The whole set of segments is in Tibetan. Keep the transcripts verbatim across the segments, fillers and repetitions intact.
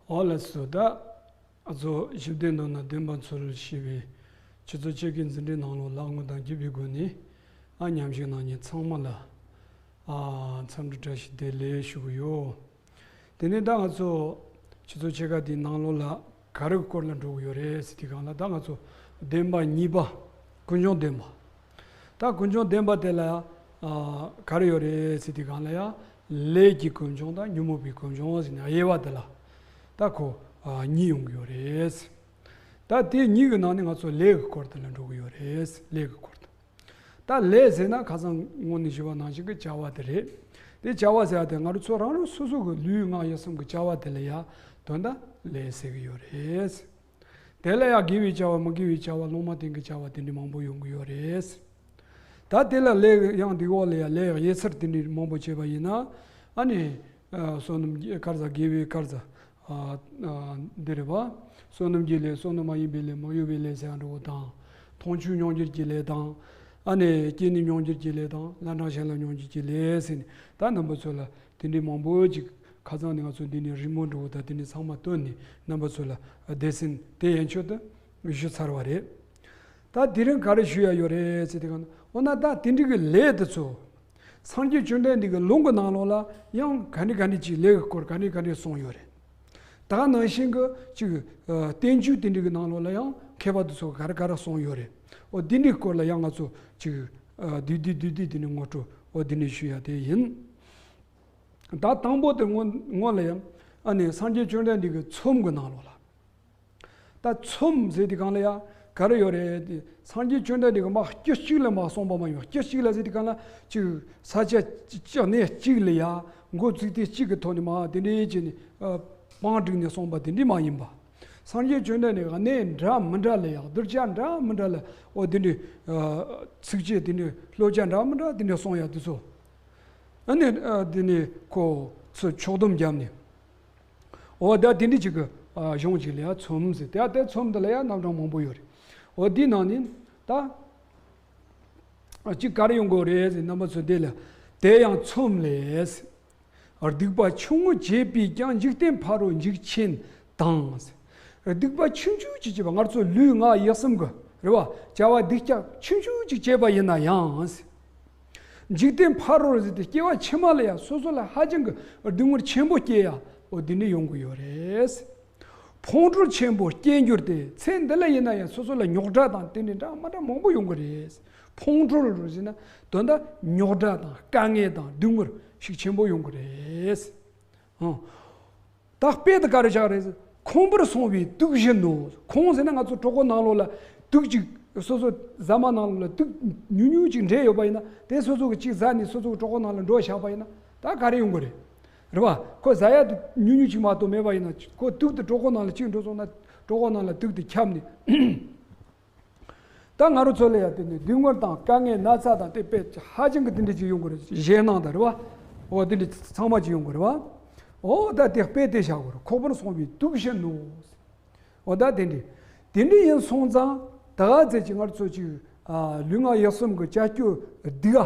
ཨོ་ལགས་སོ། ད་ཨ་ཚོ་ཞི་བདེ་ནང་ན་བདེན་པ་འཚོལ་ཞེས་པའི་ཆུ་ཚོད་ཕྱེད་ཀའི་འཛིན་གྲྭའི་ནང་ལོགས་ལ་དངོས་དང་བརྒྱུད་པའི་སྒོ་ནས་ཨ་མཉམ་ཞུགས་གནང་མཁན་ཚང་མ་ལ་ཨ་འཚམས་འདྲི་བཀྲ་ཤིས་བདེ་ལེགས་ཞུ་གི་ཡོད། དེ་ནས་ད་ང་ཚོ་ཆུ་ཚོད་ཕྱེད་ཀ་དེའི་ནང་ལོགས་ལ་ག་རེ་གི་སྐོར་ལ་འགྲོ་གི་ཡོད་རེད་ཟེར་དུས་སྒང་ལ། ད་ང་ཚོ་བདེན་པ་གཉིས་པ། ཀུན་འབྱུང་བདེན་པ། ད་ཀུན་འབྱུང་བདེན་པ་དེ་ལ་ཨ་ག་རེ་ཡོད་རེད་ཟེར་དུས་སྒང་ལ་ཡང་ལས་ཀྱི་ཀུན་འབྱུང་དང་ཉོན་མོངས་པའི་ཀུན་འབྱུང་ཟེར་ནས་དབྱེ་བ་དེ་ལ་ད་ཁོ་ཨ་གཉིས་ཡོང་གི་ཡོད་རེད། ད་དེ་གཉིས་ཀྱི་ནང་ནས་ང་ཚོ་ལས་ཀྱི་སྐོར་དེ་ལ་འགྲོ་གི་ཡོད་རེད། ལས་ཀྱི་སྐོར་དེ། ད་ལས་ཟེར་ན་ཁ་སང་སྔོན་ནས་ཞུས་པ་ནང་བཞིན་གྱི་བྱ་བ་དེ་རེད། དེ་བྱ་བ་ཟེར་བ་དེ་ང་རང་ཚོ་རང་རང་སོ་སོ་གི་ལུས་ངག་ཡིད་གསུམ་གྱི་བྱ་བ་དེ་ལ་ཡང་དོན་དག་ལས་ཟེར་གྱི་ཡོད་རེད། དེ་ལ་ཡང་དགེ་བའི་བྱ་བ་མི་དགེ་བའི་བྱ་བ་སློབ་མ་དེང་གི་བྱ་བ་དེ་འདྲ་མང་པོ་ཡོང་གི་ཡོད་རེད། ད་དེ་ལ་ལས་ཡང་འདི་འོག་ལ་ཡང་ལས་དབྱེ་ཚུལ་དེ་འདྲ་མང་པོ་བྱས་པ་ཡིན་ན། ཨ་ནི་ཨ་བསོད་ནམས་ཀྱི་ག་རེ་ཟ། དགེ་བའི་ག་རེ་ཟ། ཨ་ཨ་འདི་རེད་པ། བསོད་ནམས་ཀྱི་ལས། བསོད་ནམས་མ་ཡིན་པའི་ལས། མི་གཡོ་བའི་ལས་ཟེར་ཡ་འདྲ་བོ་དང་། མཐོང་ཆོས་མྱོང་འགྱུར་གྱི་ལས་དང་། ཨ་ནི་སྐྱེས་ནས་མྱོང་འགྱུར་གྱི་ལས་དང་། ལན་གྲངས་གཞན་ལ་མྱོང་འགྱུར་གྱི་ལས་ཟེར་ནས། ད་རྣམ་པ་ཚོ་ལ་དེ་འདྲའི་མང་པོ་ཅིག་ཁ་སང་ནས་ང་ཚོ་འདི་ནས་རི་མོ་འདྲ་བོ་དང་དེ་འདྲའི་ཚང་མ་བཏོན་ནས་རྣམ་པ་ཚོ་ལ་སྡེ་ཚན་དེ་ཡན་ཆོད་དུ་ཞུས་ཚར་བ་རེད། ད་དེ་རིང་ག་རེ་ཞུ་ཡ་ཡོད་རེད་ཟེར་དུས་སྒང་ལ། འོ་ན་ད་དེ་འདྲའི་གི་ལས་དེ་ཚོ་སངས་རྒྱས་བཅོམ་ལྡན་འདས་ཀྱི་ལུང་གི་ནང་ལོགས་ལ་ཡང་ག་འདྲ་ག་འདྲ་ཅིག་ལས་ཀྱི་སྐོར་ག་འདྲ་ག་འདྲ་གསུངས་ཡོད་རེད། ད་ག་ནང་བཞིན་གྱི་ཅིག་ཨ་བསྟན་བཅོས་དེ་འདྲའི་གི་ནང་ལོགས་ལ་ཡང་མཁས་པ་དེ་ཚོ་ག་རེ་ག་རེ་གསུངས་ཡོད་རེད། འོ་དེ་འདྲའི་སྐོར་ལ་ཡང་ང་ཚོ་ཅིག་ཨ་བསྡུས་བསྡུས་བསྡུས་བསྡུས་དེ་འདྲ་ངོ་སྤྲོད་འོ་དེ་འདྲ་ཞུ་ཡ་དེ་ཡིན། ད་དང་པོ་དེ་སྔོན་སྔོན་ལ་ཡང་ཨ་ནི་སངས་རྒྱས་བཅོམ་ལྡན་འདས་ཀྱི་ཚོམས་ཀྱི་ནང་ལོགས་ལ། ད་ཚོམས་ཟེར་དུས་སྒང་ལ་ཡ་ག་རེ་ཡོད་རེད་དེ། སངས་རྒྱས་བཅོམ་ལྡན་འདས་ཀྱིས་མ་སྐྱེ་གཅིག་ལ་མ་གསུངས་པ་མ་ཡིན་པ། སྐྱེ་གཅིག་ལ་ཟེར་དུས་སྒང་ལ་ཅིག་ས་ཆ་གཅིག་གནས་གཅིག་ལ་ཡ་འགོ་བཙུགས་ཏེ་གཅིག་གི་ཐོག་ནས་མ་དེ་འདྲའི་བྱས་ནས་ཨ་དཔང་བསྒྲིགས་ནས་གསུངས་པ་དེ་འདྲ་མ་ཡིན་པ། སངས་རྒྱས་བཅོམ་ལྡན་འདས་ཀྱིས་གནས་འདྲ་མི་འདྲ་ལ་ཡ་གདུལ་བྱ་འདྲ་མི་འདྲ་ལ་འོ་དེ་འདྲའི་ཨ་ཚིགས་བཅད་དེ་འདྲའི་བསླབ་བྱ་འདྲ་མི་འདྲ་དེ་འདྲ་གསུངས་ཡ་དེ་ཚོ། ཨ་ནི་ཨ་དེ་ནས་ཁོ་ཚོས་ཕྱོགས་བསྡོམས་བརྒྱབ་ནས། འོ་ད་དེ་འདྲ་ཅིག་གི་ཨ་གཞུང་ཅིག་ལ་ཡ་ཚོམས་ཟེར། དེ་ཡ་དེ་ཚོམས་འདི་ལ་ཡ་རྣམ་གྲངས་མང་པོ་ཡོད་རེད། འོ་དེའི་ནང་ནས་ད་ཨ་ཅིག་ག་རེ་ཡོང་གི་རེད་ཟེར། རྣམ་པ་ཚོ་འདི་ལ། དེ་ཡང་ཚོམས་ལས། སྡིག་པ་ཆུང་ངུ་བྱས་པས་ཀྱང་འཇིག་རྟེན་ཕ་རོལ་འཇིག་ཆེན་དང་། སྡིག་པ་ཆུང་ཆུང་ཅིག་བྱས་པ། ང་ཚོ་ལུས་ངག་ཡིད་གསུམ་གྱི་རེད་བ། བྱ་བ་སྡིག་ཅག་ཆུང་ཆུང་ཅིག་བྱས་པ་ཡིན་ན་ཡང་། འཇིག་རྟེན་ཕ་རོལ་ཟེར་ཏེ་སྐྱེ་བ་ཕྱི་མ་ལ་ཡང་སོ་སོ་ལ་ཧ་ཅང་གི་སྡུག་བསྔལ་ཆེན་པོ་སྐྱེ་ཡ་འོ་འདི་འདྲ་ཡོང་གི་ཡོད་རེད། ཕུང་ཁྲོལ་ཆེན་པོ་སྐྱེ་འགྱུར་ཏེ། ཚེ་འདི་ལ་ཡིན་ན་ཡང་སོ་སོ་ལ་རྙོག་དྲ་དང་དེ་འདྲ་འདྲ་མི་འདྲ་མང་པོ་ཡོང་གི་རེད། ཕུང་ཁྲོལ་ཟེར་ན་དོན་དག་རྙོག་དྲ་དང་དཀའ་ངལ་དང་སྡུག་བསྔལ་ཤུགས་ཆེན་པོ་ཡོང་གི་རེད། ཨང་། ད་དཔེ་དེ་ག་རེ་ཆགས་རེད། ཁོང་པར་སོང་བའི་དུག་བཞིན་ནོ། ཁོང་ཟེར་ན་ང་ཚོ་གྲོད་ཁོག་ནང་ལོགས་ལ་དུག་ཅིག་སོ་སོ་ཟ་མ་ནང་ལོགས་ལ་དུག་ཉུང་ཉུང་ཅིག་འདྲེས་ཡོད་པ་ཡིན་ན། དེ་སོ་སོ་གི་ཅིག་ཟ་ནས་སོ་སོ་གི་གྲོད་ཁོག་ནང་ལ་འགྲོ་བཞག་པ་ཡིན་ན་ད་ག་རེ་ཡོང་གི་རེད། རེད་བ། ཁོ་ཟ་ཡ་དེ་ཉུང་ཉུང་ཅིག་མ་གཏོགས་མེད་པ་ཡིན་ན། ཁོ་དུག་དེ་གྲོད་ཁོག་ནང་ལ་ཅིག་འགྲོ་སོང་ན་གྲོད་ཁོག་ནང་ལ་དུག་དེ་ཁྱབ་ནས། ད་ང་རང་ཚོ་ལ་ཡང་དེ་ནས་སྡུག་བསྔལ་དང་དཀའ་ངལ་ན་ཚ་དང་དེ་དཔེ་ཧ་ཅང་གི་དེ་འདྲ་ཅིག་ཡོང་གི་རེད། ཞེད་སྣང་དང་རེད་བ། འོ་དེ་འདྲ་ཚང་མ་ཅིག་ཡོང་གི་རེད་བ། འོ་ད་དེ་དཔེ་དེ་བཞག་དགོས་རེད། ཁོག་པར་སོང་བའི་དུག་བཞིན་ནོ། འོ་ད་དེ་འདྲ། དེ་འདྲ་ཡིན་སོང་ཙང་ད་ག་ཚད་ཅིག་ང་རང་ཚོ་ཅིག་ཨ་ལུས་ངག་ཡིད་གསུམ་གྱི་བྱ་སྤྱོད་སྡིག་ག་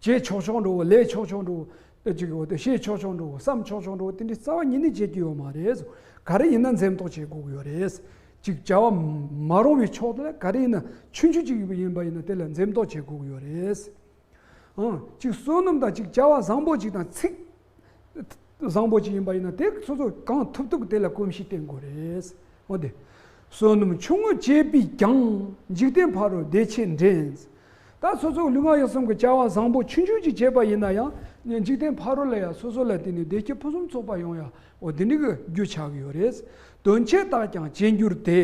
བྱེད་ཆོག་ཆོག་འགྲོ་བོ། ལས་ཆོག་ཆོག་འགྲོ་བོ། ཅིག་འོ་དེ་བཤད་ཆོག་ཆོག་འགྲོ་བོ། བསམ་ཆོག་ཆོག་འགྲོ་བོ། དེ་འདྲའི་རྩ་བ་ཉིད་ནས་བྱེད་རྒྱུ་ཡོད་མ་རེད། ག་རེ་ཡིན་ན་འཛེམ་དོགས་བྱེད་དགོས་ཀྱི་ཡོད་རེད། ཅིག་བྱ་བ་མ་རུང་བའི་ཕྱོགས་དེ་ལ་ག་རེ་ཡིན་ན་ཆུང་ཆུང་ཅིག་ཡིན་པ་ཡིན་ན་དེ་ལ་འཛེམ་དོགས་བྱེད་དགོས་ཀྱི་ཡོད་རེད། ཨང་། ཅིག་བསོད་ནམས་དང་ཅིག་བྱ་བ་བཟང་པོ་ཅིག་དང་ཚིག་བཟང་པོ་ཅིག་ཡིན་པ་ཡིན་ན་དེ་སོ་སོ་གང་ཐུབ་ཐུབ་དེ་ལ་གོམས་གཤིས་བསྟེན་དགོས་རེད། འོ་དེ། བསོད་ནམས་ཆུང་ངུ་བྱས་པས་ཀྱང་། འཇིག་རྟེན་ཕ་རོལ་བདེ་ཆེན་འདྲེན། ད་སོ་སོ་ལུས་ངག་ཡིད་གསུམ་གྱི་བྱ་བ་བཟང་པོ་ཆུང་ཆུང་ཅིག་བྱས་པ་ཡིན་ན་ཡང་འཇིག་རྟེན་ཕ་རོལ་ལ་ཡང་སོ་སོ་ལ་བརྟེན་ནས་བདེ་སྐྱིད་ཕུན་སུམ་ཚོགས་པ་ཡོང་ཡ་འོ་དེ་འདྲ་གི་རྒྱུ་ཆགས་ཀྱི་ཡོད་རེད། དོན་ཆེ་དག་ཀྱང་བྱེད་འགྱུར་ཏེ།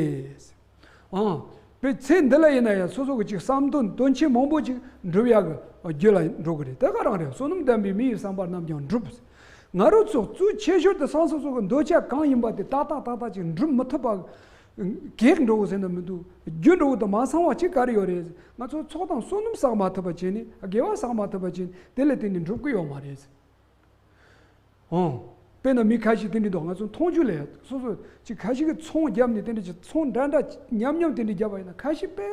ཨང་། དཔེ་ཚེ་འདི་ལ་ཡིན་ན་ཡང་སོ་སོ་གི་ཅིག་བསམ་དོན་དོན་ཆེ་མང་པོ་ཅིག་འགྲུབ་ཡག་གི་རྒྱུ་ལ་འགྲོ་གི་རེད། དེ་ག་རང་རེད། བསོད་ནམས་ལྡན་པས་མི་ཡི་བསམ་པ་རྣམས་ཀྱང་འགྲུབ། ང་རང་ཚོ་གཙོ་ཆེ་ཤོས་དེ་སང་སོ་སོ་གི་འདོད་ཆགས་གང་ཡིན་པ་དེ་ཏག་ཏག་ཏག་ཏག་ཅིག་འགྲུབ་མི་ཐུབ་པ། གེགས་འགྲོ་གི་ཟེར་ན་མི་འདུག་རྒྱུ་འགྲོ་གི་དང་མ་ཚང་བ་ཅིག་ག་རེ་ཡོད་རེད། ང་ཚོ་ཚོགས་དང་བསོད་ནམས་བསགས་མ་ཐུབ་པ་བྱས་ནས། དགེ་བ་བསགས་མ་ཐུབ་པ་བྱས་ནས་དེ་ལ་བརྟེན་ནས་འགྲུབ་གི་ཡོད་མ་རེད། ཨང་། དཔེར་ན་མི་ཁ་ཤས་དེ་འདྲ་འདུག་ང་ཚོ་མཐོང་རྒྱུ་ལས་སོ་སོ་ཅིག་ཁ་ཤས་ཀྱིས་ཚོང་བརྒྱབ་ནས་དེ་འདྲ་ཅིག་ཚོང་འདྲ་འདྲ་མཉམ་མཉམ་དེ་འདྲ་བརྒྱབ་པ་ཡིན་ན། ཁ་ཤས་དཔེ་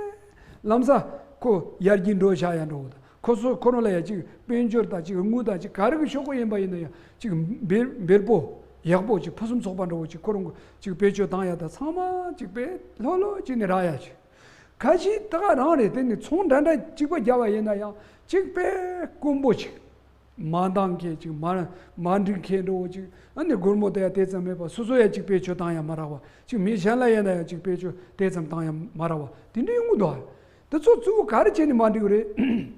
ལམ་སང་ཁོ་ཡར་རྒྱས་འགྲོ་བཞག་ཡ་འགྲོ་གི་དང་། ཁོ་ཚོ་ཁོ་རང་ལ་ཡ་ཅིག་དཔལ་འབྱོར་དང་ཅིག་དངུལ་དང་ཅིག་ག་རེ་གི་ཤོག་གུ་ཡིན་པ་ཡིན་ན་ཡང་ཅིག་འབེལ་འབེལ་པོ་ ཡག་པོ་ཅིག་ཕུན་སུམ་ཚོགས་པ་འདྲ་བོ་ཅིག་ཁོ་རང་གི་ཅིག་བེད་སྤྱོད་བཏང་ཡ་ད་ཚང་མ་ཅིག་དཔེ་ལྷོད་ལྷོད་ཅིག་ནས་རག་ཡ་ཅིག་ཁ་ཤས་ད་ག་རང་རེད། དེ་ནི་ཚོང་འདྲ་འདྲ་གཅིག་པ་རྒྱབ་པ་ཡིན་ན་ཡང་ཅིག་དཔེ་དཀོན་པོ་ཅིག་མ་འདང་མཁན་ཅིག་མ་མ་འགྲིག་མཁན་འདྲ་བོ་ཅིག་ཨ་ནི་སྒོར་མོ་དེ་ཡ་དེ་ཙམ་མེད་པ་སོ་སོ་ཡ་ཅིག་བེད་སྤྱོད་བཏང་ཡ་མ་རག་པ་ཅིག་མི་གཞན་ལ་ཡིན་ན་ཡང་ཅིག་བེད་སྤྱོད་དེ་ཙམ་བཏང་ཡ་མ་རག་པ་དེ་འདྲ་ཡོང་གི་འདུག་དེ་ཚོ་གཙོ་བོ་ག་རེ་བྱས་ནས་མ་འགྲིག་རེད།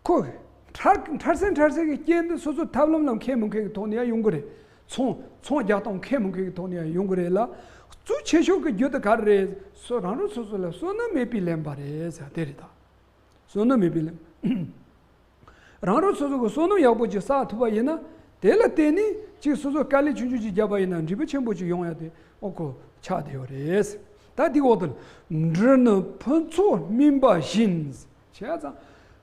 ཁོ། འཕྲལ་འཕྲལ་སེལ་འཕྲལ་སེལ་གྱི་རྐྱེན་འདི་སོ་སོ་ཐབས་ལམ་ལ་མཁས་མི་མཁས་ཀྱི་ཐོག་ནས་ཡང་ཡོང་གི་རེད། ཚོང་ཚོང་རྒྱག་སྟངས་མཁས་མི་མཁས་ཀྱི་ཐོག་ནས་ཡང་ཡོང་གི་རེད་ལ། གཙོ་ཆེ་ཤོས་ཀྱི་རྒྱུ་དེ་ག་རེ་རེད། སོ་རང་རང་སོ་སོ་ལ་བསོད་ནམས་མེད་པས་ལན་པ་རེད་ཟེར་དེ་རེད་ད། བསོད་ནམས་མེད་པས་ལན། རང་རང་སོ་སོ་གི་བསོད་ནམས་ཡག་པོ་ཅིག་བསགས་ཐུབ་པ་ཡིན་ན། དེ་ལ་བརྟེན་ནས་ཅིག་སོ་སོ་དཀའ་ལས་ཆུང་ཆུང་ཅིག་བརྒྱབ་པ་ཡིན་ན་འབྲས་བུ་ཆེན་པོ་ཅིག་ཡོང་ཡ་དེ་ཨོ་ཁོ་ཆགས་བསྡད་ཡོད་རེད། ད་འདི་འོག་ཏུ། འབྲུ་ནི་ཕུན་ཚོགས་སྨིན་པ་བཞིན། བྱས་ཙང་།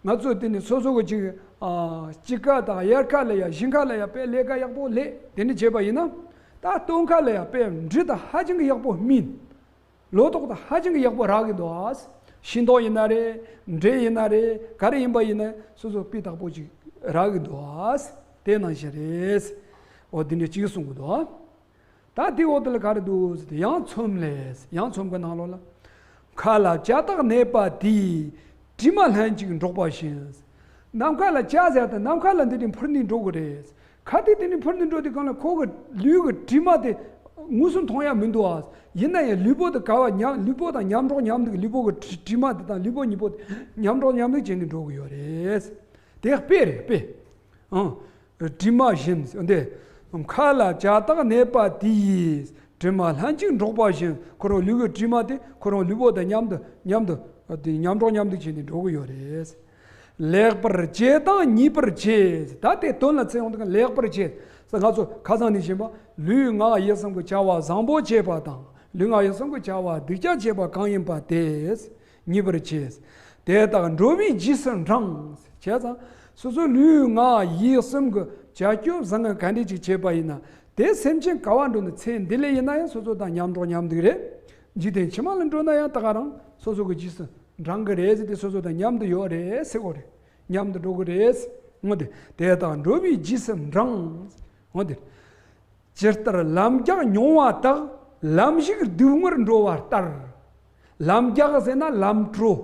ང་ཚོ་དེ་ནི་སོ་སོ་གི་ཅིག་ཨ། དཔྱིད་ཀ་དང་དབྱར་ཁ་ལ་ཡ་ཞིང་ཁ་ལ་ཡ་དཔེ་ལས་ཀ་ཡག་པོ་ལས་དེ་འདྲ་བྱས་པ་ཡིན་ན། ད་སྟོན་ཁ་ལ་ཡ་དཔེ་འབྲུ་དང་ཧ་ཅང་གི་ཡག་པོ་སྨིན། ལོ་ཏོག་དང་ཧ་ཅང་གི་ཡག་པོ་རག་གི་འདུག་ཤིང་ཏོག་ཡིན་ན་རེད། འབྲས་ཡིན་ན་རེད། ག་རེ་ཡིན་པ་ཡིན་ན་སོ་སོ་སྤུས་དག་པོ་ཅིག་རག་གི་འདུག་དེ་ནང་བཞིན་རེད། འོ་འདི་འདྲ་ཅིག་གསུང་གི་འདུག་ད་དེའི་འོག་ཏུ་ལ་ག་རེ་འདུག་ཟེར་ཏེ་ཡང་ཚོམས་ལས། ཡང་ཚོམས་ཀྱི་ནང་ལོགས་ལ། མཁའ་ལ་བྱ་རྟགས་གནས་པ་དེས། དྲི་མ་ལྷན་ཅིག་འགྲོགས་པ་བཞིན། ནམ་མཁའ་ལ་བྱ་ཟེར་ཏེ་ནམ་མཁའ་ལ་འདི་འདྲའི་འཕུར་ནས་འགྲོ་གི་རེད། ག་དེ་དེ་ནས་འཕུར་ནས་འགྲོ་དུས་སྒང་ལ་ཁོ་གི་ལུས་ཀྱི་དྲི་མ་དེ་དངོས་སུ་མཐོང་ཡ་མི་འདུག་ཨ། ཡིན་ན་ཡང་ལུས་པོ་དེ་ག་བ་མཉམ་ལུས་པོ་དང་མཉམ་འགྲོགས་མཉམ་འདུག་ལུས་པོ་གི་དྲི་དྲི་མ་དེ་དང་ལུས་པོ་གཉིས་པོ་དེ་མཉམ་འགྲོགས་མཉམ་འདུག་བྱས་ནས་འགྲོ་གི་ཡོད་རེད། དེ་དཔེ་རེད་དཔེ། ཨང་། དྲི་མ་བཞིན་འདི། མཁའ་ལ་བྱ་རྟགས་གནས་པ་དེ་ཡིས་དྲི་མ་ལྷན་ཅིག་འགྲོགས་པ་བཞིན། ཁོ་རང་ལུས་ཀྱི་དྲི་མ་དེ་ཁོ་རང་ལུས་པོ་དང་མཉམ་དུ་མཉམ་དུ་དེ་མཉམ་འགྲོགས་མཉམ་འདུག་བྱས་ནས་འགྲོ་གི་ཡོད་རེད། ལེགས་པར་བྱས་དང་ཉེས་པར་བྱས། ད་དེ་དོན་ལ་ཚེ་ཡོང་དུས་ལེགས་པར་བྱས། ང་ཚོ་ཁ་སང་ནས་བྱིན་པ་ལུས་ངག་ཡིད་གསུམ་གྱི་བྱ་བ་བཟང་པོ་བྱས་པ་དང་ལུས་ངག་ཡིད་གསུམ་གྱི་བྱ་བ་སྡིག་ཅག་བྱས་པ་གང་ཡིན་པ་དེས་ཉེས་པར་བྱས། དེ་དག་འགྲོ་བའི་རྗེས་སུ་འབྲང་། བྱས་ཙང་སོ་སོ་ལུས་ངག་ཡིད་གསུམ་གྱི་བྱ་སྤྱོད་བཟང་ངན་ག་འདྲ་ཅིག་བྱས་པ་ཡིན་ན་དེ་སེམས་ཅན་ག་བ་འགྲོ་ན་ཚེ་འདི་ལས་ཡིན་ན་ཡང་སོ་སོ་དང་མཉམ་འགྲོགས་མཉམ་འདུག་རེད། འཇིག་རྟེན་ཕྱི་མ་ལ་འགྲོ་ན་ཡང་ད་ག་རང་སོ་སོ་གི་རྗེས་སུ་འབྲང་གི་རེད་ཟེར་ཏེ་སོ་སོ་དང་མཉམ་དུ་ཡོད་རེད་ཟེར་གོ་རེད། མཉམ་དུ་འགྲོ་གི་རེད། འོ་དེ་དེ་དག་འགྲོ་བའི་རྗེས་སུ་འབྲང་། འོ་དེ། ཇི་ལྟར་ལམ་རྒྱགས་མྱོང་བ་དག །ལམ་ཞིག་སྡུག་བསྔལ་འགྲོ་བ་ལྟར། ལམ་རྒྱགས་ཟེར་ན་ལམ་གྲོ།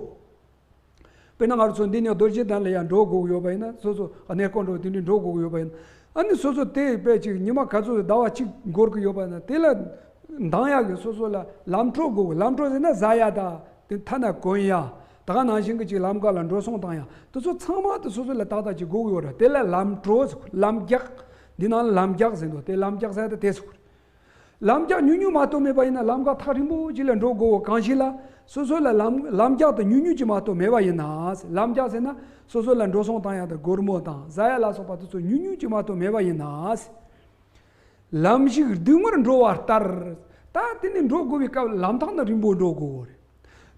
དཔེར་ན་ང་རང་ཚོ་འདི་ནས་རྡོ་རྗེ་གདན་ལ་ཡང་འགྲོ་དགོས་ཀྱི་ཡོད་པ་ཡིན་ན་སོ་སོ་གནས་སྐོར་འགྲོ་དེ་འདྲ་འགྲོ་དགོས་ཀྱི་ཡོད་པ་ཡིན་ན་ཨ་ནི་སོ་སོ་དེ་དཔེ་ཅིག་ཉི་མ་ག་ཚོད་ཟླ་བ་གཅིག་འགོར་གྱི་ཡོད་པ་ཡིན་ན་དེ་ལ་འདང་ཡག་གི་སོ་སོ་ལ་ལམ་གྲོ་དགོས་ཀྱི། ལམ་གྲོ་ཟེར་ན་ཟ་ཡ་ད་དེ་ཐ་ན་གོན་ཡ་ད་ག་ནང་བཞིན་གྱི་ཅིག་ལམ་ཁ་ལ་འགྲོ་སོང་བཏང་ཡ་དེ་ཚོ་ཚང་མ་དེ་སོ་སོ་ལ་ཏག་ཏག་ཅིག་དགོས་ཀྱི་ཡོད་རེད། དེ་ལ་ལམ་གྲོ་ཟེར། ལམ་རྒྱགས། འདི་ནང་ལ་ལམ་རྒྱགས་ཟེར་འདུག་དེ་ལམ་རྒྱགས་ཟེར་ཡ་ད་དེ་ཟེར་གི་རེད། ལམ་རྒྱགས་ཉུང་ཉུང་མ་གཏོགས་མེད་པ་ཡིན་ན་ལམ་ཁ་ཐག་རིང་པོ་ཅིག་ལ་འགྲོ་དགོས་གང་ཞིག་ལ་སོ་སོ་ལ་ལམ་ལམ་རྒྱགས་དེ་ཉུང་ཉུང་ཅིག་མ་གཏོགས་མེད་པ་ཡིན་ན། ལམ་རྒྱགས་ཟེར་ན་སོ་སོ་ལ་འགྲོ་སོང་བཏང་ཡག་དང་སྒོར་མོ་དང་ཟ་ཡ་ལ་སོགས་པ་དེ་ཚོ་ཉུང་ཉུང་ཅིག་མ་གཏོགས་མེད་པ་ཡིན་ན། ལམ་ཞིག་སྡུག་བསྔལ་འགྲོ་བ་ལྟར། ད་དེ་ནི་འགྲོ་དགོས་པའི་སྐབས་ལམ་ཐག་ནི་རིང་པོ་འགྲོ་དགོས་རེད།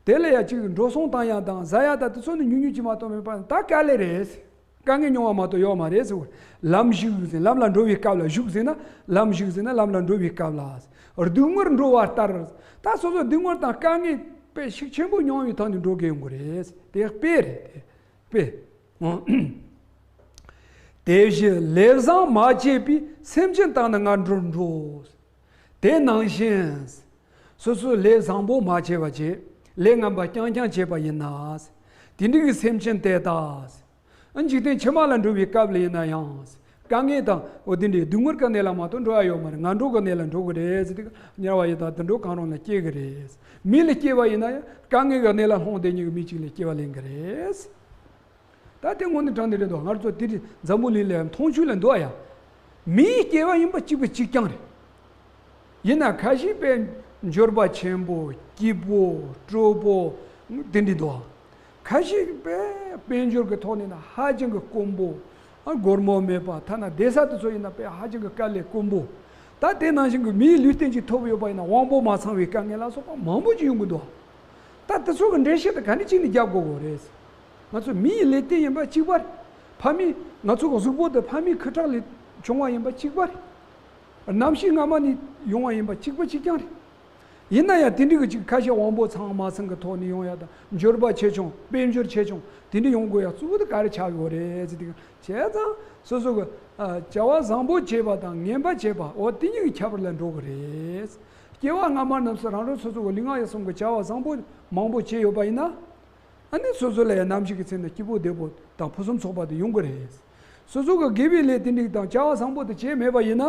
དེ་ལ་ཡ་ཅིག་འགྲོ་སོང་བཏང་ཡག་དང་ཟ་ཡ་ད་དེ་ཚོ་ནི་ཉུང་ཉུང་ཅིག་མ་གཏོགས་མེད་པ་ད་དཀའ་ལས་རེད། དཀའ་ངལ་མྱོང་བ་མ་གཏོགས་ཡོད་མ་རེད་ཟེར་བ། ལམ་ཞིག་ཟེར་ལམ་ལ་འགྲོ་བའི་སྐབས་ལ་ཞིག་ཟེར་ན་ལམ་ཞིག་ཟེར་ན་ལམ་ལ་འགྲོ་བའི་སྐབས་ལ། སྡུག་བསྔལ་འགྲོ་བ་ལྟར། ད་སོ་སོ་སྡུག་བསྔལ་དང་དཀའ་ངལ་དཔེ་ཤུགས་ཆེན་པོ་མྱོང་བའི་ཐོག་ནས་འགྲོ་དགོས་ཡོང་གི་རེད། དེ་དཔེ་རེད་དེ། དཔེ། དེ་བཞིན་ལས་བཟང་མ་བྱས་པའི་སེམས་ཅན་དག་ནི་ངན་འགྲོར་འགྲོ། དེ་ནང་བཞིན། སོ་སོས་ལས་བཟང་པོ་མ་བྱས་པ་བྱས། ལས་ངན་པ་རྐྱང་རྐྱང་བྱས་པ་ཡིན་ན། དེ་འདྲ་གི་སེམས་ཅན་དེ་དག་འཇིག་རྟེན་ཕྱི་མ་ལ་འགྲོ་བའི་སྐབས་ལ་ཡིན་ན་ཡང་། དཀའ་ངལ་དང་འོ་དེ་འདྲའི་སྡུག་བསྔལ་གྱི་གནས་ལ་མ་གཏོགས་འགྲོ་ཡ་ཡོད་མ་རེད། ངན་འགྲོ་གི་གནས་ལ་འགྲོ་གི་རེད་ཟེར་དུས་དམྱལ་བ་ཡི་དྭགས་དུད་འགྲོ་གང་རུང་ལ་སྐྱེ་གི་རེད། མི་ལ་སྐྱེ་བ་ཡིན་ན་ཡང་དཀའ་ངལ་གྱི་གནས་ལ་ལྷུང་བསྡད་མཁན་གྱི་མི་གཅིག་ལ་སྐྱེ་བ་ལེན་གི་རེད། ད་དེ་དངོས་གནས་དྲང་གནས་རེད་དོ། ང་ཚོ་དེ་རིང་འཛམ་བུ་གླིང་ལ་མཐོང་ཆོས་ལ་འདུག་ཡ། མིའི་སྐྱེ་བ་ཡིན་པ་གཅིག་པ་གཅིག་རྐྱང་རེད། ཡིན་ན་ཁ་ཤས་དཔེ་འབྱོར་པ་ཆེན་པོ་སྐྱིད་པོ་སྤྲོ་པོ་དེ་འདྲ་འདུག་ཁ་ཤས་དཔེ་དཔལ་འབྱོར་གྱི་ཐོག་ནས་ན་ཧ་ཅང་གི་དཀོན་པོ། ཨ་སྒོར་མོ་མེད་པ་ཐ་ན་བསྡད་ས་དེ་ཚོ་ཡིན་ན་དཔེ་ཧ་ཅང་གི་དཀའ་ལས་དཀོན་པོ། ད་དེ་ནང་བཞིན་གྱི་མིའི་ལུས་རྟེན་ཅིག་ཐོབ་ཡོད་པ་ཡིན་ན་དབང་པོ་མ་ཚང་བའི་དཀའ་ངལ་ལ་སོགས་པ་མང་པོ་ཅིག་ཡོང་གི་འདུག་ད་དེ་ཚོ་གི་འགྲེལ་བཤད་དེ་ག་འདྲ་ཅིག་ནས་རྒྱབ་དགོས་དགོས་རེད། ང་ཚོ་མིའི་ལུས་རྟེན་ཡིན་པ་གཅིག་པ་རེད། ཕ་མའི་ང་ཚོ་གི་གཟུགས་པོ་དེ་ཕ་མའི་ཁུ་ཁྲག་ལས་བྱུང་བ་ཡིན་པ་གཅིག་པ་རེད། རྣམ་ཤེས་སྔ་མ་ནས་ཡོང་བ་ཡིན་པ་གཅིག་པ་གཅིག་རྐྱང་རེད། ཡིན་ན་ཡང་དེ་འདྲའི་གི་ཅིག་ཁ་ཤས་དབང་པོ་ཚང་མ་ཚང་གི་ཐོག་ནས་ཡོང་ཡ་དང་འབྱོར་པ་ཆེ་ཆུང་དཔལ་འབྱོར་ཆེ་ཆུང་དེ་འདྲ་ཡོང་དགོས་ཡ་གཙོ་བོ་དེ་ག་རེ་ཆགས་ཡོད་རེད་ཟེར་དུས་བྱས་ཙང་སོ་སོ་གི་ཨ་བྱ་བ་བཟང་པོ་བྱས་པ་དང་ངན་པ་བྱས་པ་འོ་དེ་གཉིས་ཀྱི་ཁྱད་པར་ལ་འགྲོ་གི་རེད། སྐྱེ་བ་སྔ་མ་རྣམས་སུ་རང་རང་སོ་སོ་གི་ལུས་ངག་ཡིད་གསུམ་གི་བྱ་བ་བཟང་པོ་མང་པོ་བྱས་ཡོད་པ་ཡིན་ན། ཨ་ནི་སོ་སོ་ལ་ཡང་ནམ་ཞིག་གི་ཚེ་ན་སྐྱིད་པོ་བདེ་པོ་དང་ཕུན་སུམ་ཚོགས་པ་དེ་ཡོང་གི་རེད། སོ་སོ་གི་དགེ་བའི་ལས་དེ་འདྲ་དང་བྱ་བ་བཟང་པོ་དེ་བྱས་མེད་པ་ཡིན་ན་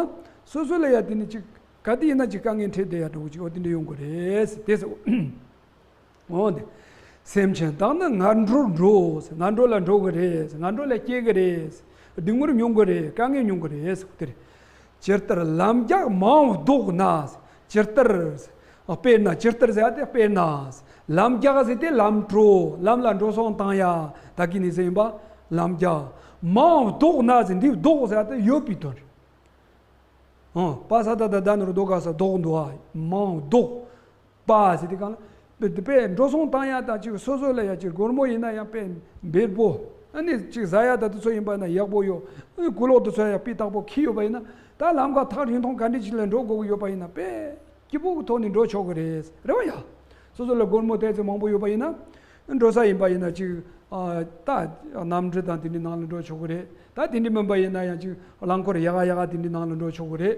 སོ་སོ་ལ་ཡང་དེ་ནི་ཅིག་ག་དུས་ཡིན་ན་ཅིག་དཀའ་ངལ་འཕྲད་བསྡད་ཡ་འགྲོ་གི་ཅིག་འོ་དེ་འདྲ་ཡོང་གི་རེད་དེ་ཟེར། འོ་དེ། སེམས་ཅན་དག་ནི་ངན་འགྲོར་འགྲོ། ངན་འགྲོ་ལ་འགྲོ་གི་རེད། ངན་འགྲོ་ལ་སྐྱེ་གི་རེད། སྡུག་བསྔལ་མྱོང་གི་རེད། དཀའ་ངལ་མྱོང་གི་རེད་ཟེར་དེ་རེད། ཇི་ལྟར་ལམ་རྒྱགས་མང་བོ་བཟློག་ན། ཇི་ལྟར། དཔེར་ན་ཇི་ལྟར་ཟེར་ཏེ་དཔེར་ན། ལམ་རྒྱགས་ཟེར་ཏེ་ལམ་འགྲོ་ལམ་ལ་འགྲོ་སོང་བཏང་ཡ་ད་གི་ནི་ཟེར་ཡིན་པ། ལམ་རྒྱགས་མང་བོ་བཟློག་ན་ཟེར་འདི་བཟློག་ཟེར་ཏེ་ཡོད་པའི་དོན་རེད། ཨང་པ་ས་ད་ད་ད་ནོར་བཟློག་ག་ས་བཟློག་འདུག་ཨ་མང་བཟློག་པ་ཟེར་དེ་གང་ལ། དཔེ་འགྲོ་སོང་བཏང་ཡ་དང་ཅིག་སོ་སོ་ལ་ཡ་ཅིག་སྒོར་མོ་ཡིན་ན་ཡང་དཔེ་འབེལ་པོ། ཨ་ནི་ཅིག་ཟ་ཡ་ད་དུ་ཚོ་ཡིན་པ་ན་ཡག་པོ་ཡོད། ཨ་ནི་ཀུ་ལོག་དུ་ཚོ་ཡ་དཔེ་བཏགས་པོ་ཁྱི་ཡོད་པ་ཡིན་ན་ད་ལམ་ཁ་ཐག་རིང་ཐུང་ག་འདྲི་ཅིག་ལ་འགྲོ་དགོས་ཀྱི་ཡོད་པ་ཡིན་ན་དཔེ་སྐྱིད་པོ་གི་ཐོག་ནས་འགྲོ་ཆོག་གི་རེད་རེད་བ་ཡ། སོ་སོ་ལ་སྒོར་མོ་ཏོག་ཙམ་མང་པོ་ཡོད་པ་ཡིན་ན། འགྲོ་ས་ཡིན་པ་ཡིན་ན་ཅིག་ཨ་ད་གནམ་གྲུ་དང་དེ་འདྲའི་ནང་ལ་འགྲོ་ཆོག་གི་རེད། ད་དེ་འདྲའི་མིན་པ་ཡིན་ན་ཡང་ཅིག་རླངས་འཁོར་ཡག་ག་ཡག་ག་དེ་འདྲའི་ནང་ལ་འགྲོ་ཆོག་གི་རེད།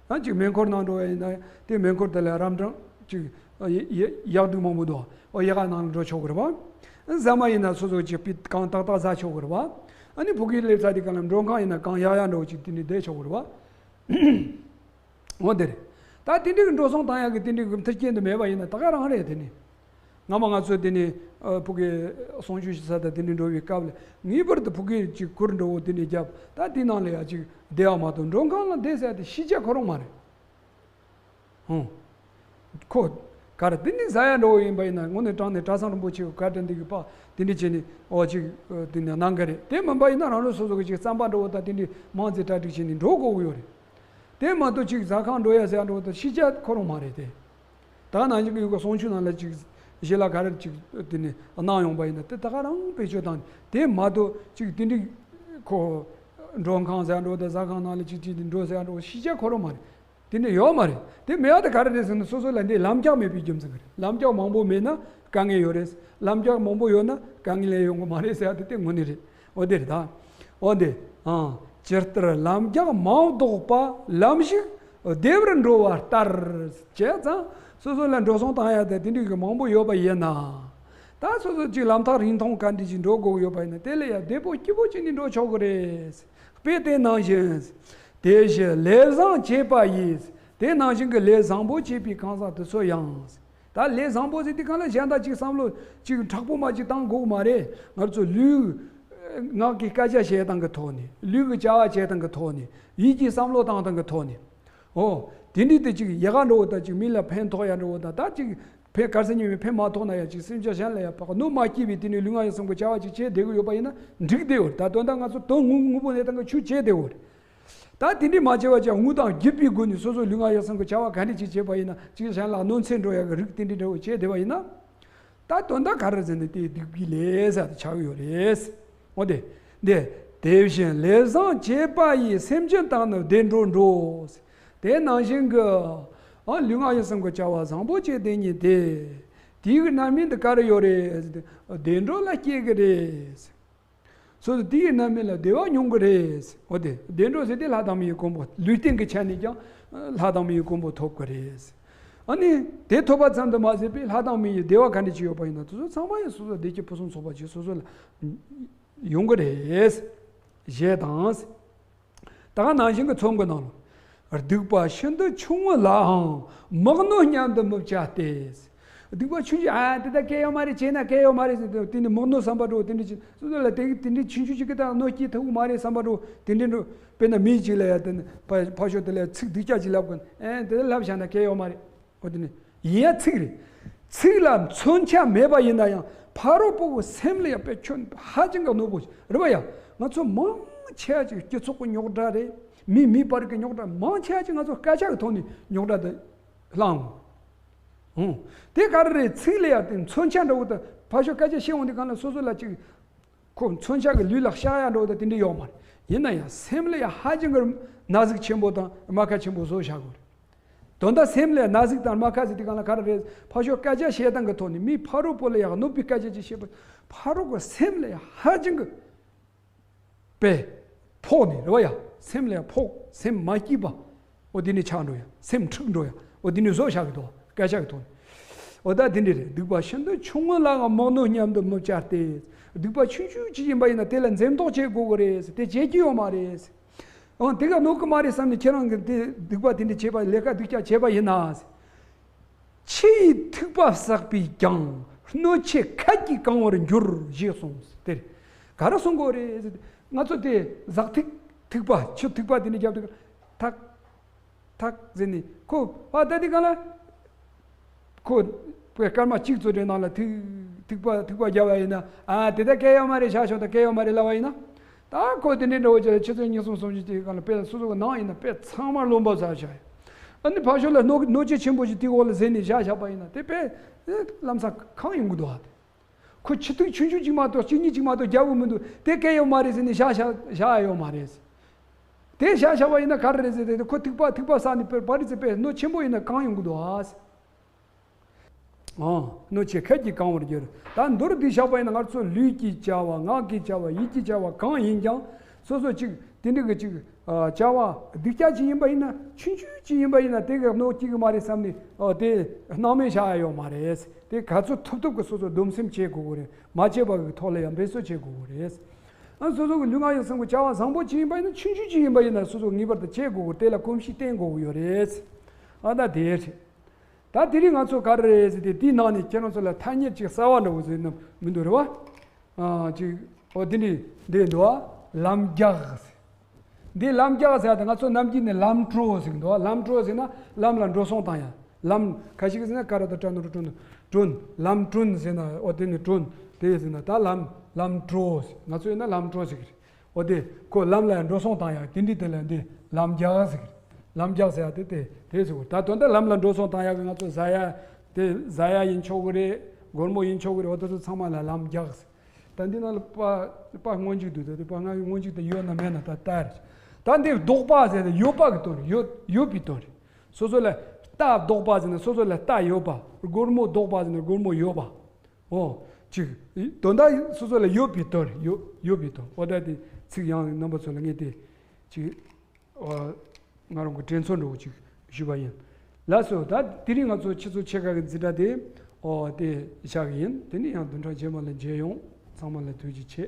ཡང་ཅིག་མེ་འཁོར་ནང་འགྲོ་བ་ཡིན་ན་དེ་མེ་འཁོར་དེ་ལ་རམ་འཕྲང་ཅིག་ཡག་སྡུག་མང་པོ་འདུག་ཨོ་ཡག་ག་ནང་ལ་འགྲོ་ཆོག་གི་རེད་བ། ཟ་མ་ཡིན་ན་སོ་སོ་ཅིག་པི་གང་ཏག་ཏག་ཟ་ཆོག་གི་རེད་བ། ཨ་ནི་ཕ་གིར་སླེབས་ཚར་དེ་གང་ལ་མགྲོན་ཁང་ཡིན་ན་གང་ཡག་ཡག་འགྲོ་ཅིག་དེ་འདྲའི་བསྡད་ཆོག་གི་རེད་བ། འོ་དེ་རེད། ད་དེ་འདྲའི་གི་འགྲོ་སོང་བཏང་ཡག་གི་དེ་འདྲའི་གི་མཐུན་རྐྱེན་དུ་མེད་པ་ཡིན་ན་ད་ག་རང་རེད་དེ་ནི། སྔ་མ་ང་ཚོ་དེ་ནི་ཕ་གི་གསུང་ཆོས་ཞུ་ས་དང་དེ་འདྲའི་འགྲོ་བའི་སྐབས་ལ་ངེས་པར་དུ་ཕ་གིར་ཅིག་གུར་འགྲོ་བོ་དེ་འདྲའི་རྒྱབ་ད་དེ་ནང་ལ་ཡ་ཅིག་བསྡད་པ་མ་གཏོགས་མགྲོན་ཁང་ལ་བསྡད་ཟེར་ཏེ་ཤི་ཆ་ཁོ་རང་མ་རེད། ཧུང་། ཁོ། ག་རེ་དེ་ནི་ཟ་ཡ་འགྲོ་བོ་ཡིན་པ་ཡིན་ན་དངོས་གནས་དྲང་གནས་གྲྭ་ཚང་རིན་པོ་ཆེ་གི་བཀའ་དྲིན་འདི་གི་པ་དེ་འདྲའི་བྱས་ནས་ཨོ་ཅིག་དེ་ནི་གནང་གི་རེད་དེ་མིན་པ་ཡིན་ན་རང་རང་སོ་སོ་གི་ཅིག་རྩམ་པ་འགྲོ་བོ་དང་དེ་འདྲའི་མང་ཙེ་གྲ་སྒྲིག་བྱས་ནས་འགྲོ་དགོས་ཀྱི་ཡོད་རེད། དེ་མ་གཏོགས་ཅིག་ཟ་ཁང་འགྲོ་ཡ་ཟ་ཡ་འགྲོ་བོ་དང་ཤི་ཆ་ཁོ་རང་མ་རེད་དེ། ད་ནང་བཞིན་གྱི་ཡུལ་ག་གསུང་ཆོས་ནང་ལ་ཅིག་ཞི་ལ་ག་རེ་ཅིག་དེ་ནི་གནང་ཡོང་པ་ཡིན་ན་དེ་ད་ག་རང་བེད་སྤྱོད་བཏང་དེ་མ་གཏོགས་ཅིག་དེ་འདྲའི་ཁོ་མགྲོན་ཁང་ཟེར་འགྲོ་དང་ཟ་ཁང་ནང་ལ་ཅིག་ཅིག་དེ་འགྲོ་ཟེར་འགྲོ་ཤི་ཆ་ཁོ་རང་མ་རེད། དེ་འདྲ་ཡོད་མ་རེད། དེ་མེད་པ་དེ་ག་རེ་རེད་ཟེར་ན་སོ་སོ་ལ་འདི་ལམ་རྒྱགས་མེད་པའི་རྒྱུ་མཚན་གྱིས་རེད། ལམ་རྒྱགས་མང་པོ་མེད་ན་དཀའ་ངལ་ཡོད་རེད། ལམ་རྒྱགས་མང་པོ་ཡོད་ན་དཀའ་ངལ་ཡོང་གི་མ་རེད་ཟེར་ཡ་དེ་དེ་དངོས་གནས་རེད། འོ་དེ་རེད་ད། འོ་དེ། ཨང་། ཇི་ལྟར་ལམ་རྒྱགས་མང་བཟློག་པ་ལམ་ཞིག་བདེ་བར་འགྲོ་བ་ལྟར། བྱས་ཙང་སོ་སོ་ལ་འགྲོ་སོང་བཏང་ཡ་དེ་དེ་འདྲའི་གི་མང་པོ་ཡོད་པ་ཡིན་ན། ད་སོ་སོ་ཅིག་ལམ་ཐག་རིང་ཐུང་ག་འདྲ་ཅིག་འགྲོ་དགོས་ཀྱི་ཡོད་པ་ཡིན་ན་དེ་ལ་ཡ་བདེ་པོ་སྐྱིད་པོ་བྱས་ནས་འགྲོ་ཆོག་གི་རེད། དཔེ་དེ་ནང་བཞིན། དེ་བཞིན་ལས་བཟང་བྱེད་པ་ཡིས། དེ་ནང་བཞིན་གྱི་ལས་བཟང་པོ་བྱེད་པའི་གང་ཟག་དེ་ཚོ་ཡང་། ད་ལས་བཟང་པོ་ཟེར་དུས་གང་ལ་གཞན་དག་ཅིག་བསམ་བློ་ཅིག་མཁྲེགས་པོ་མ་ཅིག་བཏང་དགོས་མ་རེད། ང་ཚོ་ལུས་ངག་གི་སྐད་ཆ་བཤད་སྟངས་ཀྱི་ཐོག་ནས་ལུས་ཀྱི་བྱ་བ་བྱེད་སྟངས་ཀྱི་ཐོག་ནས་ཡིད་ཀྱི་བསམ་བློ་བཏང་སྟངས་ཀྱི་ཐོག་ནས། ཨོ། དེ་འདྲའི་དེ་ཅིག་ཡག་ག་འགྲོ་བ་དང་ཅིག་མི་ལ་ཕན་ཐོགས་ཡ་འགྲོ་བ་དང་ད་ཅིག་ཕན་ག་རེ་ཟེར་ཉན་མི་ཕན་མ་ཐོགས་ན་ཡ་ཅིག་སེམས་ཅན་གཞན་ལ་ཡ་ཕར་གནོད་མ་སྐྱེལ་བའི་དེ་ནས་ལུས་ངག་ཡིད་གསུམ་གྱི་བྱ་བ་ཅིག་བྱས་བསྡད་ཀྱི་ཡོད་པ་ཡིན་ན་འགྲིག་བསྡད་ཡོད་རེད། ད་དོན་དག་ང་ཚོ་དོན་དངོས་དངོས་པོ་གནས་སྟངས་ཀྱི་ཆོས་བྱས་བསྡད་ཡོད་རེད། ད་དེ་འདྲའི་མ་བྱས་པ་ཅིག་དངུལ་དང་རྒྱུ་སྤུས་སྒོ་ནས་སོ་སོའི་ལུས་ངག་ཡིད་གསུམ་གྱི་བྱ་བ་ག་འདྲ་ཅིག་བྱས་པ་ཡིན་ན་ཅིག་གཞན་ལ་གནོད་འཚེ་འགྲོ་ཡ་གི་རིགས་དེ་འདྲའི་འདྲ་བོ་བྱས་བསྡད་པ་ཡིན་ན། ད་དོན་དག་ག་རེ་ཟེར་ན་དེ་སྡིག་པའི་ལས་ཟེར་དེ་ཆགས་ཡོད་རེད། འོ་དེ། འདི། དེ་བཞིན་ལས་བཟང་བྱེད་པ་ཡིས་སེམས་ཅན་དག་ནི་བདེ་འགྲོར་འགྲོ། དེ་ནང་བཞིན་གྱི། ཨ་ལུས་ངག་ཡིད་གསུམ་གྱི་བྱ་བ་བཟང་པོ་བྱས་དེ་ཉིད་དེ། དེའི་རྣམ་སྨིན་དེ་ག་རེ་ཡོད་རེད་ཟེར་ཏེ། བདེ་འགྲོ་ལ་སྐྱེ་གི་རེད། སོ་སོ་དེའི་རྣམ་སྨིན་ལ་བདེ་བ་མྱོང་གི་རེད། འོ་དེ་བདེ་འགྲོ་ཟེར་ཏེ་ལྷ་དང་མིའི་གོ་འཕང་ལུས་རྟེན་གྱི་ཆ་ནས་ཀྱང་ལྷ་དང་མིའི་གོ་འཕང་ཐོབ་ཀྱི་རེད། ཨ་ནི་དེ་ཐོབ་པ་ཙམ་དུ་མ་ཟད་པའི་ལྷ་དང་མིའི་བདེ་བ་ག་འདྲ་ཅིག་ཡོད་པ་ཡིན་ན་དེ་ཚོ་ཚང་མ་ཡང་སོ་སོ་བདེ་སྐྱིད་ཕུན་སུམ་ཚོགས་པ་ཅིག་སོ་སོ་ལ་ཡོང་གི་རེད། ཞེས་དང་། ད་ག་ནང་བཞིན་གྱི་ཚོམས་ཀྱི་ནང་ལ། སྡིག་པ་ཤིན་ཏུ་ཆུང་ངུ་ལའང་མི་གནོད་སྙམ་དུ་མི་བྱ་སྟེ། སྡིག་པ་ཆུང་ཆུང་ཨ་དེ་ད་སྐྱེ་ཡོད་མ་རེད་བྱས་ན་སྐྱེ་ཡོད་མ་རེད་ཟེར་དེ་ནི་མི་གནོད་བསམ་པ་འགྲོ་དེ་འདྲ་ཅིག་སོ་སོ་ལ་དེ་དེ་འདྲའི་ཆུང་ཆུང་ཅིག་གི་ད་གནོད་སྐྱེལ་ཐུབ་ཀྱི་མ་རེད་བསམ་པ་འགྲོ་དེ་འདྲ་འགྲོ་དཔེར་ན་མི་ཅིག་ལ་ཡ་དེ་ནི་ཕ་ཕ་ཤོ་དེ་ལ་ཚིག་སྡུག་ཅག་ཅིག་ལབ་དགོས་ཨེ་དེ་ལབ་བཞག་ན་སྐྱེ་ཡོད་མ་རེད། འོ་དེ་ནི་ཡིན་ཡང་ཚིག་རེད། ཚིག་ལ་མཚོན་ཆ་མེད་པ་ཡིན་ན་ཡང་ཕ་རོལ་པོ་གི་སེམས་ལ་ཡང་དཔེ་ཁྱོན་ཧ་ཅང་གི་གནོད་པོ་རེད་བ་ཡ། ང་ཚོ་མང་ཆེ་བ་ཅིག་སྤྱི་ཚོགས་ཀྱི་རྙོག་དྲ་རེད། མི་མི་བར་གྱི་རྙོག་དྲ་མང་ཆེ་བ་ཅིག་ང་ཚོ་སྐད་ཆ་གི་ཐོག་ནས་རྙོག་དྲ་དེ་བསླངས། ཧུང་། དེ་ག་རེ་རེད་ཚིག་ལ་ཡང་དེ་མཚོན་ཆ་འདྲ་བོ་དང་ཕ་ཤོ་སྐད་ཆ་བཤད་འོང་དུས་གང་ལ་སོ་སོ་ལ་ཅིག་ཁོ་མཚོན་ཆ་གི་ལུས་ལ་ཤག་ཡ་འདྲ་བོ་དང་དེ་འདྲ་ཡོད་མ་རེད། ཡིན་ན་ཡང་སེམས་ལ་ཡང་ཧ་ཅང་གི་ན་ཟུག་ཆེན་པོ་དང་རྨ་ཁ་ཆེན་པོ་བཟོ་བཞག་དགོས་རེད། དོན་དག་སེམས་ལ་ན་ཟུག་དང་རྨ་ཁ་ཟེར་དེ་གང་ལ་ག་རེ་རེད། ཕར་ཕྱོགས་སྐད་ཆ་བཤད་སྟངས་ཀྱི་ཐོག་ནས་མི་ཕ་རོལ་པོ་ལ་ཡང་གནོད་པའི་སྐད་ཆ་ཅིག་བཤད་པ། ཕ་རོལ་གྱི་སེམས་ལ་ཡང་ཧ་ཅང་གི་པས་ཕོག་ནས་རེད་བ་ཡ། སེམས་ལ་ཡང་ཕོག་སེམས་མ་སྐྱིད་པ། འོ་དེ་ནས་ཆགས་འགྲོ་ཡ། སེམས་འཁྲུག་འགྲོ་ཡ། འོ་དེ་ནས་བཟོ་བཞག་གི་འདུག་སྐད་ཆ་གི་ཐོག་ནས། འོ་ད་དེ་འདྲ་རེད། སྡིག་པ་ཤིན་ཏུ་ཆུང་ངུ་ལའང་མང་ནོ་སྙམ་དུ་མི་བྱ་སྟེ། སྡིག་པ་ཆུང་ཆུང་ཅིག་ཡིན་པ་ཡིན་ན་དེ་ལ་འཛེམ་དོགས་བྱེད་དགོས་ཀྱི་རེད། དེ་བྱེད་ཀྱི་ཡོད་མ་རེད། འོ་དེ་ག་གནོད་ཀྱི་མ་རེད་བསམ་ནས་ཁྱེད་རང་གིས་དེ་སྡིག་པ་དེ་འདྲ་བྱས་པ་ལས་ཀ་སྡུག་ཅག་བྱས་པ་ཡིན་ན། ཕྱི་ཡི་ཐིགས་པ་བསགས་པས་ཀྱང་། སྣོད་ཆེ་ཁད་ཀྱིས་གང་བར་འགྱུར། ཞེས་གསུངས། དེར་ག་རེ་གསུང་དགོས་རེད། ང་ཚོ་དེ་ཟག་ཐིགས་ཐིགས་པ་ཆུ་ཐིགས་པ་དེ་འདྲ་རྒྱབ་དུས་ཐག་ཐག་ཟེར་ནས་ཁོ་ཨ་ད་དེ་གང་ལ། ཁོ་པའི་སྐར་མ་གཅིག་ཙམ་རེ་ནང་ལ་ཐིགས་ཐིགས་པ་ཐིགས་པ་རྒྱབ་པ་ཡིན་ན། ཨ་དེ་ད་སྐད་ཡོད་མ་རེད། བཞག་ཆོག་ད་སྐད་ཡོད་མ་རེད་ལབ་པ་ཡིན་ན། ད་ཁོ་དེ་འདྲའི་འདྲ་བོ་ཅིག་ཆུ་ཚོད་གཉིས་གསུམ་གསུམ་བཞི་དེ་གང་ལ་དཔེ་སོ་སོ་གི་ནང་ཡིན་ན་དཔེ་ཚང་མ་རློན་པ་ཟ་བཞག་ཡ། ཨ་ནི་ཕར་ཕྱོགས་ལ་སྣོད་སྣོད་ཆས་ཆེན་པོ་ཞིག་དེའི་འོག་ལ་ཟེར་ནས་བཞག་བཞག་པ་ཡིན་ན་དེ་དཔེ་ལམ་སང་གང་ཡོང་གི་འདུག་ཨ། ཁོ་ཆུ་ཐིགས་ཆུང་ཆུང་ཅིག་མ་གཏོགས་གཅིག་གཉིས་ཅིག་མ་གཏོགས་རྒྱབ་ཀྱི་མི་འདུག་དེ་སྐད་ཡོད་མ་རེད་ཟེར་ནས་བཞག་བཞག་བཞག་ཡ་ཡོད་མ་རེད། དེ་བཞག་བཞག་པ་ཡིན་ན་ག་རེ་རེད་ཟེར་ཏེ་ཁོ་ཐིགས་པ་ཐིགས་པ་བསགས་ནས་པར་པར་རི་ཚེ་དཔེ་སྣོད་ཆེན་པོ་ཡིན་ན་གང་ཡོང་གི་འདུག་ཨ། ཨང་། སྣོད་ཆེ་ཁད་ཀྱིས་གང་བར་འགྱུར། ད་མདོར་བསྡུས་བཞག་པ་ཡིན་ན་ང་ཚོ་ལུས་ཀྱི་བྱ་བ་ངག་གི་བྱ་བ་ཡིད་ཀྱི་བྱ་བ་གང་ཡིན་ཀྱང་སོ་སོ་གཅིག་དེ་འདྲ་གི་གཅིག་བྱ་བ་སྡུག་ཅག་ཅིག་ཡིན་པ་ཡིན་ན་ཆུང་ཆུང་ཅིག་ཡིན་པ་ཡིན་ན་དེ་ག་གནོད་སྐྱེལ་གི་མ་རེད་བསམ་ནས་ཨོ་དེ་སྣང་མེད་བཞག་ཡ་ཡོད་མ་རེད། དེ་ག་ཚོད་ཐུབ་ཐུབ་ཀྱི་སོ་སོ་སྡོམ་སེམས་བྱེད་དགོས་ཀྱི་རེད། མ་བྱས་པ་གི་ཐོག་ལ་ཡང་འབད་རྩོལ་བྱེད་དགོས་ཀྱི་རེད། ཨ་སོ་སོ་གི་ལུས་ངག་ཡིད་གསུམ་གྱི་བྱ་བ་བཟང་པོ་ཅིག་ཡིན་པ་ཡིན་ན་ཆུང་ཆུང་ཅིག་ཡིན་པ་ཡིན་ན་སོ་སོ་ངེས་པར་དུ་བྱེད་དགོས་ཀྱི་དེ་ལ་གོམས་གཤིས་བསྟེན་དགོས་ཀྱི་ཡོད་རེད། ཨ་ད་དེ་རེད། ད་དེ་རིང་ང་ཚོ་ག་རེ་རེད་ཟེར་ཏེ་དེའི་ནང་ནས་ཁྱེད་རང་ཚོ་ལ་ཐ་སྙད་ཅིག་གསར་བ་འདྲ་བོ་ཟེར་ན་མི་འདུག་རེད་བ། ཨ་ཅིག་ཨོ་དེ་འདྲའི་འདི་འདུག་བ། ལམ་རྒྱགས་ཟེར། འདི་ལམ་རྒྱགས་ཟེར་ཡ་དེ་ང་ཚོ་ནམ་རྒྱུན་ནས་ལམ་འགྲོ་ཟེར་གི་འདུག་བ། ལམ་འགྲོ་ཟེར་ན་ལམ་ལ་འགྲོ་སོང་བཏང་ཡ། ལམ་ཁ་ཤས་ཀྱིས་ཟེར་ན་ཀ་ར་ཏ་ཏྲ་ན་རོ་ཏྲོ་ན་གྲོན། ལམ་གྲོན་ཟེར་ན་ཨོ་དེ་ནི་གྲོན་དེ་ཟེར་ན་ད་ལམ་ལམ་འགྲོ་ཟེར། ང་ཚོ་ཡིན་ན་ལམ་འགྲོ་ཟེར་གི་རེད། འོ་དེ་ཁོ་ལམ་ལ་འགྲོ་སོང་བཏང་ཡག་དེ་འདྲི་དེ་ལ་འདི་ལམ་རྒྱགས་ཟེར། ལམ་རྒྱགས་ཟེར་ཡག་དེ་དེ་དེ་ཟེར་གོ་ད་དོན་དག་ལམ་ལ་འགྲོ་སོང་བཏང་ཡག་གི་ང་ཚོ་ཟ་ཡ་དེ་ཟ་ཡ་ཡིན་ཆོག་གི་རེད། སྒོར་མོ་ཡིན་ཆོག་གི་རེད། འོ་དེ་ཚོ་ཚང་མ་ལ་ལམ་རྒྱགས་ཟེར། ད་འདི་ནང་ལ་པ་པ་སྔོན་འཇུག་འདུག་ད་དེ་པ་ང་གི་སྔོན་འཇུག་དེ་ཡོད་ན་མེད་ན་ད་ལྟ་རེད། ད་འདི་ལྡོག་པ་ཟེར་ཏེ་ཡོད་པ་གི་དོན་རེད། ཡོད་ཡོད་པའི་དོན་རེད། སོ་སོ་ལ་རྟ་ལྡོག་པ་ཟེར་ན་སོ་སོ་ལ་རྟ་ཡོད་པ། སྒོར་མོ་ལྡོག་པ་ཟེར་ན་སྒོར་མོ་ཡོད་པ། འོ། གཅིག་དོན་དག་སོ་སོ་ལ་ཡོད་པའི་དོན་རེད། ཡོད་ཡོད་པའི་དོན། འོ་ད་དེ་ཚིག་ཡང་རྣམ་པ་ཚོ་ལ་ངས་དེ་གཅིག་ཨོ། ང་རང་གི་དྲན་གསོ་འདྲ་བོ་གཅིག་ཞུས་པ་ཡིན། ལགས་སོ། ད་དེ་རིང་ང་ཚོ་ཁྱེད་ཚོ་ཕྱེད་ཀ་གི་འཛིན་གྲྭ་དེ་ཨོ་དེ་བཞག་གི་ཡིན། དེ་ནས་ཡང་བདུན་ཕྲག་རྗེས་མ་ལ་མཇལ་ཡོང་། ཚང་མ་ལ་ཐུགས་རྗེ་ཆེ།